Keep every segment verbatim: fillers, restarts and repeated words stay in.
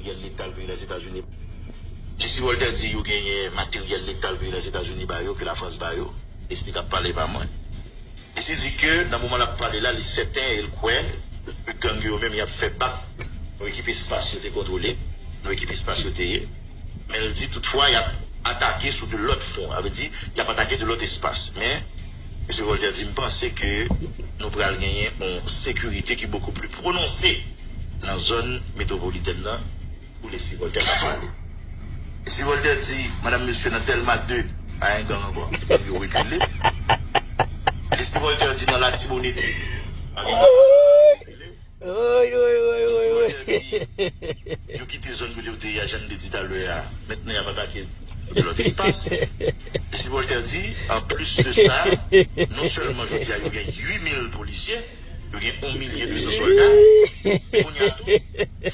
Materyèl letal vini Lèzetazini. Leslie Voltaire di yo genyen materyèl letal vini Lèzetazini ba yo, ke Lafrans ba yo. Leslie k ap pale, pa mwen. Leslie di ke nan moman l ap pale la, li sèten e l kwè ke gang yo menm y ap fè bak yon ekip espas yo te kontwole, yon ekip espas yo te ye. Men l di toutfwa y ap atake sou de lòt fwon. Sa vle di, y ap atake de lòt espas. Men, mesye Voltaire di, m panse ke nou pral genyen yon sekirite ki bokou pli pwononse nan zòn metwopolitèn nan, pou Leslie Voltaire ka pale. Leslie Voltaire di, madam, mesye, nan Dèlma de, pa gen gang ankò. Gang yo rekile. Leslie Voltaire di, nan Latibonit, pa gen gang ankò. Oy, oy, oy, oy, oy. Yo kite zòn kote yo te ye a, jan n te di talè a. Mentnan, y ap atake de lòt espas. Leslie Voltaire di, an plis de sa, non sèlman jodi a, yo gen uit mil polisye, yo gen yon milye de san sòlda. Kounye a tou,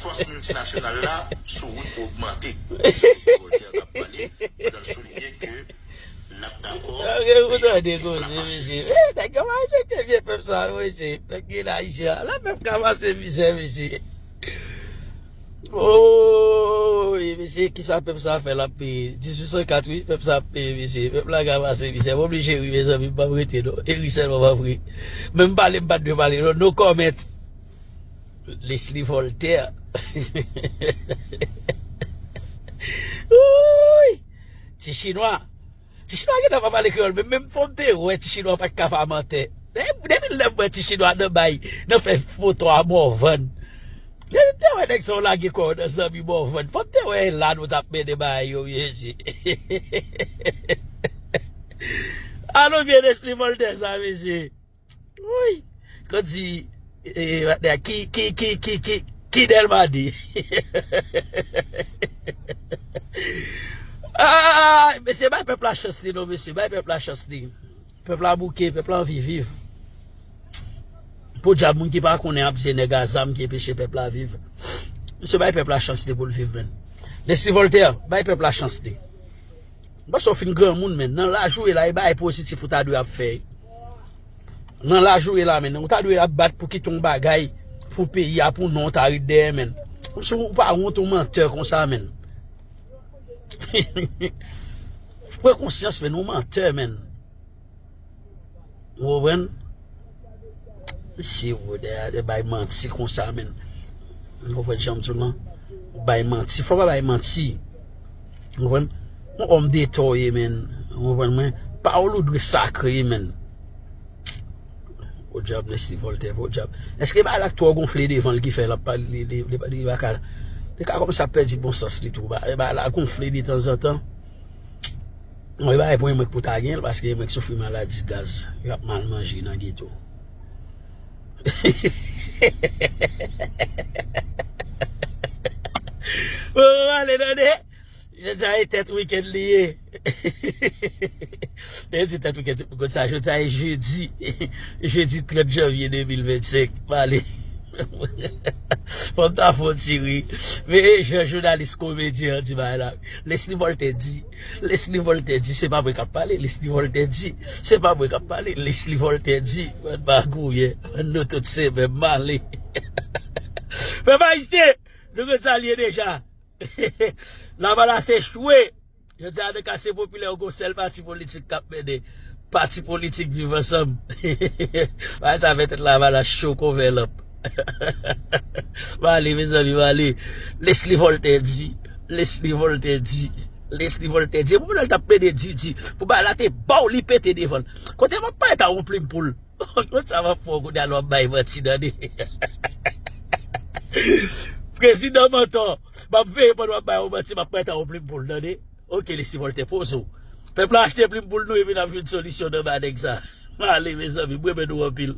fòs miltinasyonal la sou wout pou ogmante. Leslie Voltaire t ap pale, pandan l soulinye ke l ap dakò pou tande koze, mesye. Eh, nèg yo pa respekte vye pèp sa, mesye. Pèp ki la isi a. La pèp ka pase mizè, mesye. Oy, mesye, kisa pèp sa fè l ap peye? Dizuit san kat, wi, pèp sa ap peye, mesye. Pèp la ka pase mizè. M oblije ri, mezanmi, m p ap rete, non. E ri sèlman m ap ri. Men m pale, m pa t dwe pale, non. No comment. Leslie Voltaire. Oy! Ti chinwa. Ti chinwa gentan pa pale kreyòl, men menm fò m te wè ti chinwa pa t ka pa mantè. Depi, depi lè m wè ti chinwa nan bay, nan fè foto a Morvan. Depi m te wè nèg sa yo lage kò yo nan zanmi Morvan. Fò m te wè la nou t ap mennen bagay yo, mesye. Alò, vye Leslie Voltaire sa, mesye. Wi. Kòm di, eh, ki, ki, ki, ki, ki, ki Dèlma de. Ah, mesye, bay pèp la chans li, non, mesye. Bay pèp la chans li. Pèp la bouke, pèp la anvi viv. Podyab, moun ki pa konnen ap di se nèg a zam ki enpeche pèp la viv. Mesye, bay pèp la chans li pou l viv, menn. Leslie Voltaire, bay pèp la chans li. M panse w fin granmoun, menn. Nan laj ou ye la, e bagay pozitif ou ta dwe ap fè. Nan laj ou ye la, menn. Ou ta dwe ap bat pou kite yon bagay pou peyi a, pou non w ta ret dèyè, menn. Kòmsi ou pa wont, ou mantè konsa, menn. Pran konsyans, menn, ou mantè, menn. Ou konprann? Si ou de, de bay manti konsa, menn. Ou konprann jan m di w lan? Ou bay manti. Fò w pa bay manti. Ou konprann? Yon òm deta w ye, menn. Ou konprann mwen? Pawòl ou dwe sakre, menn. Podyab, Leslie Voltaire, podyab. Èske bagay la twò gonfle devan l ki fè l ap pale, li, li, li, li pa ka, li ka kòmanse ap pèdi bon sans li tou. Ba-, bagay la gonfle detanzantan. Mwen pa gen pwen mwen k pou ta gen l, paske mwen k soufri maladi gaz, y ap mal manje nan geto. Bon, ale, tande. Jodi a, e tèt wikenn li ye. Depi di tèt wikenn, tout moun konn sa. Jodi a, e jedi. Jedi trant janvye de mil vennsenk. M ale. Fò m ta fè yon ti ri. Men, e jan jounalis komedyen an di bagay la. Leslie Voltaire di. Leslie Voltaire di, se pa mwen k ap pale. Leslie Voltaire di, se pa mwen k ap pale. Leslie Voltaire di, bann magouyen, nou tout se menm, m ale. Pèp ayisyen, nou konn sa l ye deja. Lavalas echwe. Jodi a, nan katye popilè yo, gon sèl pati politik k ap mennen. Pati politik Viv Ansanm. Bagay sa fè tèt Lavalas cho kon vè lanp. M ale, mezanmi, m ale. Leslie Voltaire di. Leslie Voltaire di. Leslie Voltaire di. E pou moun nan l t ap mennen di, di. Pou bagay la te ba w, li pete devan l. Kote m ap parèt a yon plim poul. Konn sa m ap fè w kounye a lè w ap bay manti, tande. Prezidan Mantò, m ap veye pandan w ap bay yon manti, m ap prete yon plim poul, tande. Oke, Leslie Voltaire, poze w. Pèp la achte plim poul nou, epi n ap jwenn solisyon nan ba nèg sa. M ale, mezanmi, m renmen nou anpil.